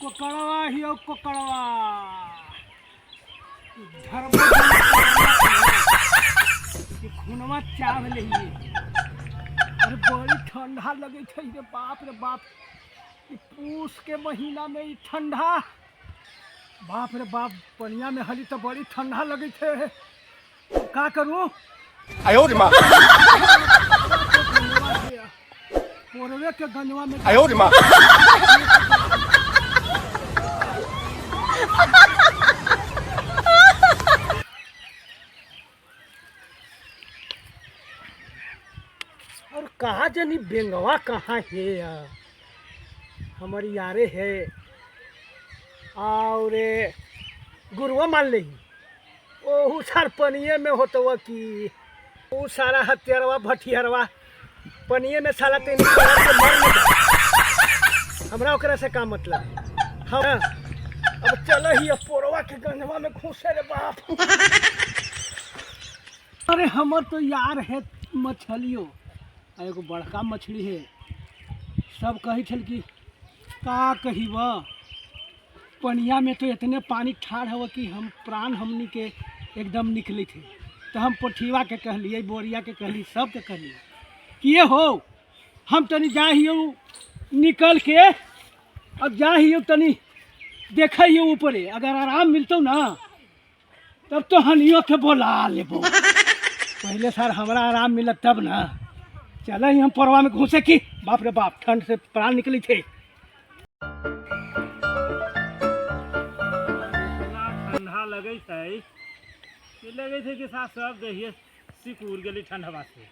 कोकड़वा हियो कोकड़वा धर्म कि खूनवा चाव लहिए। अरे बड़ी ठंडा लगे छै रे बाप रे बाप। ई पूस के महीना में ई ठंडा, बाप रे बाप। पनिया में हली तो बड़ी ठंडा लगे छै, का करूं? 哎呦我的妈！ पोरवे के गंजवा में। 哎呦我的妈！ और कहा जनी बेंगवा कहाँ है यार? हमर यारे है और गुरुआ मान ले ओहू सार पनिये में होतवा कि ऊ सारा हथियारवा भटियरवा पनिये में साला तेन के मर न जाए। हमरा ओकरा से का मतलब है? हाँ अब चल ही अब पोरवा के गंजवा में घुसे रे बाप। अरे हमर तो यार है मछलियो, आ एगो बड़का मछली है। सब कही छल कि का कही वह पनिया में तो इतने पानी ठाढ़ हव कि हम प्राण हमनी के एकदम निकले थे। तो हम पोठिया के कहलिए, बोरिया के कहली, सबके कहलिए कि ये हो हम तनी जा हियो निकल के, अब जा हियो तनी देख हियो ऊपरे, अगर आराम मिलतो ना तब तो हनियो के बोला लेबो। पहले सर हमरा आराम मिलत तब ना चल ही हम परवा में घुसे की बाप रे बाप ठंड से प्राण निकली थे। ठंडा लगे छै ई लगे छै कि साथ सब दहिए सिकुड़ गेली ठंडवा से।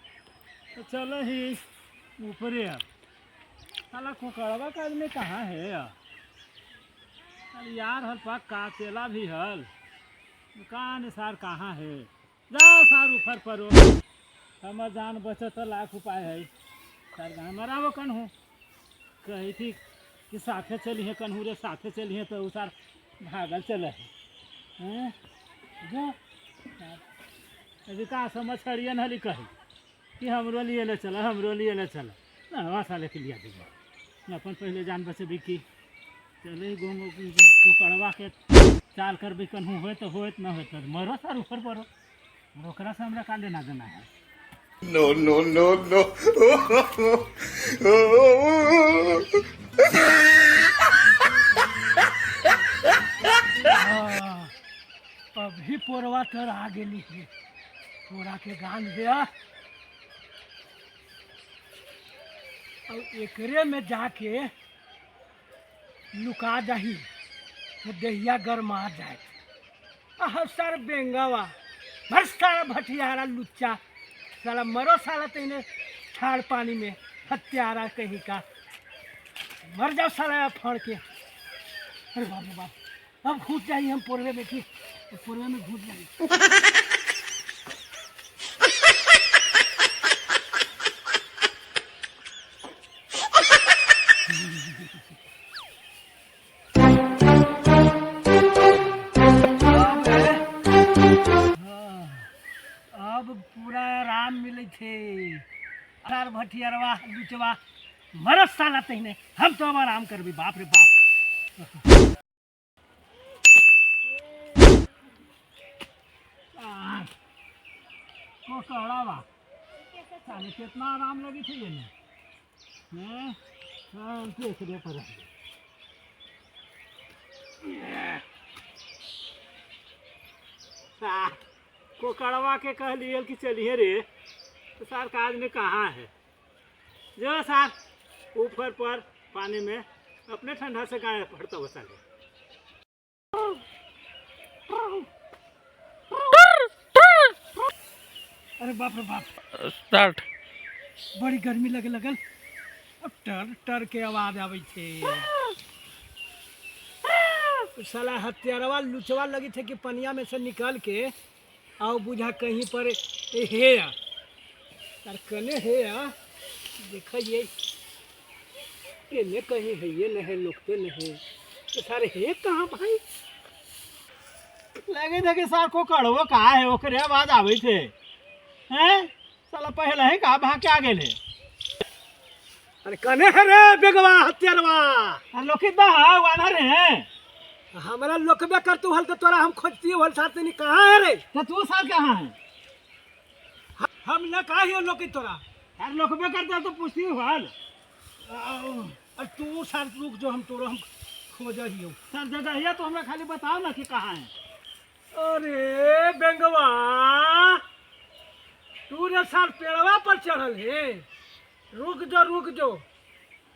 तो चल ही ऊपरे। अब साला कोकड़वा का आदमी कहाँ है? अरे यार हल पक्का चेला भी हल दुकान सार कहाँ है? जा सार ऊपर परो, हमर जान बचत लाख उपाय है। सर हमारा वो कन्हू कही थी कि साथे चलिए कन्हू रे, साथे चलिए तो उ सार भागल चले है। हैं जो अभी का समझ हरियन हली कही कि हमरो लिए ले चल, हमरो लिए ले चल ना हवा साले के लिया दीजिए अपन पहले जान बचेबी की चले गोंगो कोकड़वा के चाल करबी कन्हू होए तो होए, न होए तो मरो सार ऊपर परो, ओकरा से हमरा का लेना देना है। No no no no! हाँ, अभी पोरवा तर आ गेली है, पोरा के गान है और एकरे में जाके लुका जाही तो दहिया गरमा जाए। आह सर बेंगावा भर सारा भटियारा लुच्चा साला मरो साला तेने ठाड़ पानी में हत्यारा कहीं का मर जाओ साला फड़ के। अरे बाप रे बाप, अब घुस जाइए हम पोरवे में की पोरवे में घुस जाइए। अब पूरा आराम मिले थे। अरार भटियरवा लुचवा मरत साला तहिने, हम तो अब आराम करबी बाप रे बाप। कोकड़ावा साले कितना आराम लगी थी ये ने हैं हाँ एकरे पर कोकड़वा के कहलिए कि चलिए रे, तो सार काज में कहाँ है? जो सार ऊपर पर पानी में अपने ठंडा से गाय पड़ता हो साले। अरे बाप रे बाप, स्टार्ट। बड़ी गर्मी लगे लगल, अब टर टर के आवाज आबै छै। साला हत्यारवा लुचवा लगी थे कि पनिया में से निकल के आओ बुझा कहीं पर ए हे आ तार कने हे आ देखिए एने कहीं है ये नहीं लुकते नहीं तो सारे हे कहाँ भाई? लगे थे कि सार कोकड़वो कहाँ है, ओकरे आवाज आबै थे। हैं साला पहले ही कहाँ भाग के आ गेल है? अरे कने है रे बेगवा हत्यारवा? लोकित बा हाँ वानर है। हमरा लोकबे कर तू हल तो तोरा हम खोजती हल साथ नहीं। कहाँ है रे? तो तू साल कहाँ है? हम न कहा ही लोकी तोरा। यार लोकबे करते तो पूछती हल। अरे तू साल रुक जो, हम तोरो हम खोज ही हो। सर जगह है तो हमरा खाली बताओ ना कि कहाँ है। अरे बेंगवा तू रे साल पेड़वा पर चढ़ल है। रुक जो रुक जो,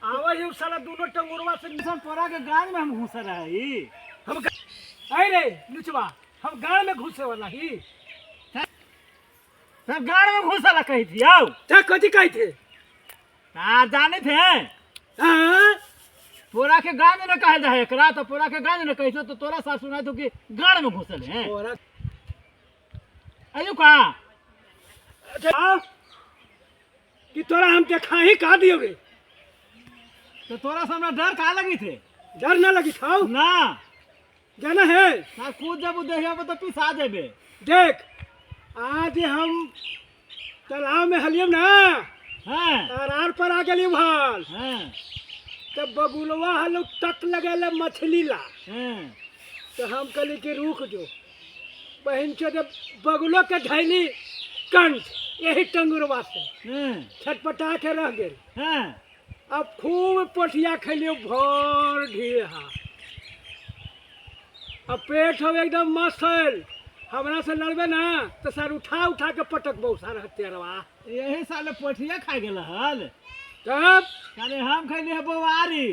आवा ही साला दोनों टंगुरवा से तोरा के गान में हम घुस रहे। हम अरे लुचवा हम गाड़ में घुसे वाला ही। सब गाड़ में घुसला कही थी आओ। क्या कथी कही थे? आ जाने थे। हाँ? तोरा के गाड़ में न कहे जाए एकरा, तो तोरा के गाड़ में न कही तो तोरा सास सुनाई तो कि गाड़ में घुसल है। तोरा अयो का अच्छा कि तोरा हम देखा ही का दियोगे? तो तोरा से हमरा डर का लगी थे? डर ना लगी थाऊ ना जाना है ना कूद जब देहिया पर तो पिसा देबे। देख आज हम तालाब में हलियम ना, हाँ अरार पर आ गेली भाल। हाँ तब बगुलवा हलो तक लगेले मछली ला। हाँ तो हम कहली कि रुक जो बहन चो, जब बगुलो के धैली कंठ यही टंगुरवा से हाँ छटपटा के रह गेल। हाँ अब खूब पोठिया खैलियो भर ढीहा, अब पेट हो एकदम मस्त है। हमरा से लड़बे ना तो सर उठा उठा के पटकबो सार हत्यारवा। यही साले पोठिया खा गेल हल। तब साले हम खैली है बोवारी,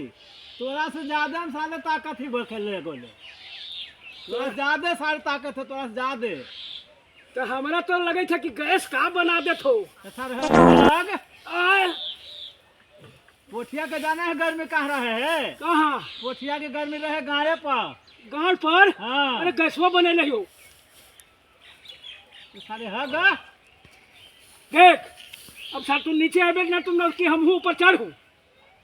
तोरा से ज्यादा हम साले ताकत ही खेले गोले। तोरा ज्यादा सारे ताकत है, तोरा से ज्यादा। तो हमरा तो लगे था कि गैस का बना देत हो। अच्छा आय पोठिया के जाना है घर में कहाँ रहे है? कहाँ पोठिया के घर में रहे गाड़े पर। गांव पर? हाँ। अरे गैसवा बने हो साले हग। देख अब साल तू नीचे आबे ना तुम कि हमहू ऊपर चढ़ू।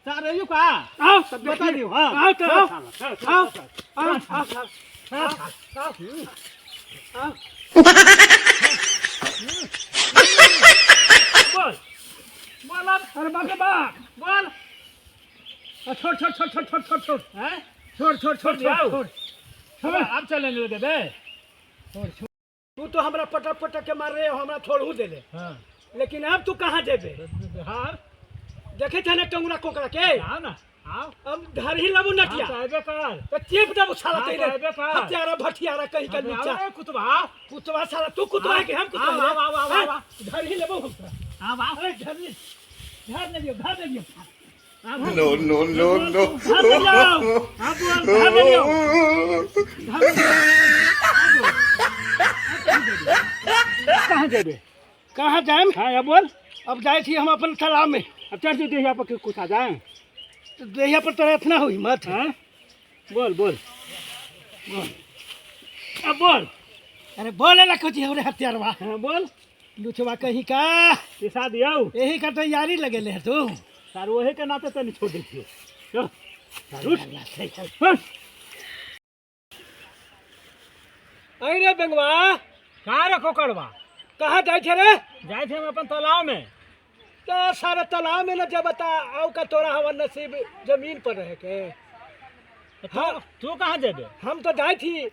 सर you का आओ तब बता दियो। हाँ आओ तो आओ आओ आओ आओ आओ आओ। बोल बोल अब। अरे बाप रे बाप बोल। छोड़ छोड़ छोड़ छोड़ छोड़ छोड़ छोड़ हैं छोड़ छोड़ छोड़ छोड़ छोड़ छोड़ अब चले लगे बे। छोड़ छोड़। तू तो हमरा पटक पटक के मार रहे हो, हमरा छोड़ू देले। हां लेकिन अब तू कहाँ जेबे? हां देखे छे ना टंगुरा कोकरा के? आओ ना आओ। अब धर ही लबू नटिया। हां तो कर तो चेप दबू साला हाँ, तेरे। तो आबे कर। हत्यारा भटियारा कहीं का नीचा। अरे कुतवा कुतवा साला तू कुतवा है कि हम कुतवा? आओ, आओ, आओ, आओ, आओ। धर ही लेबू हम। आओ आओ। अरे धर ले, धर ले लियो, धर ले लियो। No, no, no, no. धर ले लियो। हां बोल। धर ले लियो। धर ले लियो। कहाँ जेबे? कहाँ जाएम? हाँ अब बोल। अब जाए छी हम अपन तालाब में। अब चढ़ जो देहिया पर कुछ आ जाए तो देहिया पर तोरा इतना हो हिम्मत? हाँ बोल बोल बोल अब बोल। अरे बोले ला कुछ रे हत्यारवा। हाँ बोल। लुचवा कहीं का पिसा दियो। यही का तैयारी लगेले है तू। सर वही के नाते तनी छोड़ दी। चल उठ। हट। अरे बेंगवा कहाँ रे कोकड़वा? कहाँ जाए छे रे? जाए थे हम अपन तालाब में। तो सारा तालाब में न जबता आउ का तोरा हवा नसीब जमीन पर रहे के। हाँ तू कहाँ जेबे? हम तो जाए थी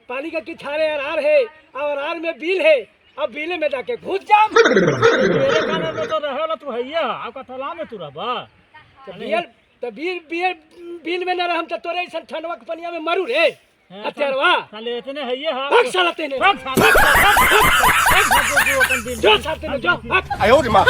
पानी का किछारे अरार है और अरार में बिल है, अब बिल में जाके घुस जाम। मेरे खाने में तो रहे वाला तू है, आउ का तालाब में तू रहबा? तो बियल तो बिल बिल बिल में न रहम तो तोरे ऐसा ठंडवा के पनिया में मरू रे हत्यारवा। साले इतने है ये। हाँ भाग साला तेने। भाग साला। जो साला तेने जो भाग। 哎呦我的妈！